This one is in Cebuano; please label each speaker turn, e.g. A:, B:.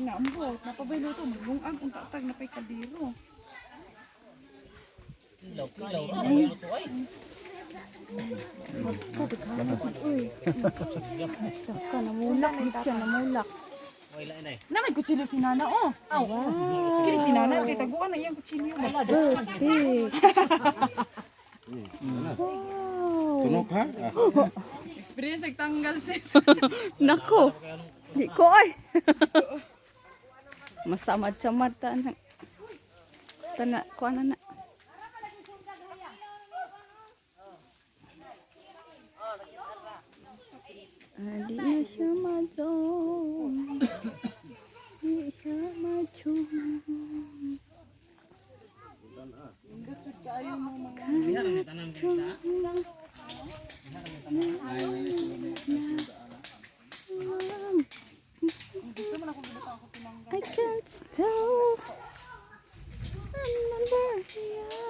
A: Naambot, napabay luto, maglungag, unta tag napay kaldero.
B: Uy. Taka, namulak. Dito siya, namulak.
A: Na may kutsilyo si Nana, oh. Wow. Kini si Nana kay taguan na iyang kutsilyo.
B: Perfect. Wow.
C: Tunok ha?
A: Experience nagtanggal, sis.
B: Nako. Di ko ay. Masamad-samad ta na. Tana, kuha na na. Ah, di na siya madong. Di siya madong. I can't stop. Remember you.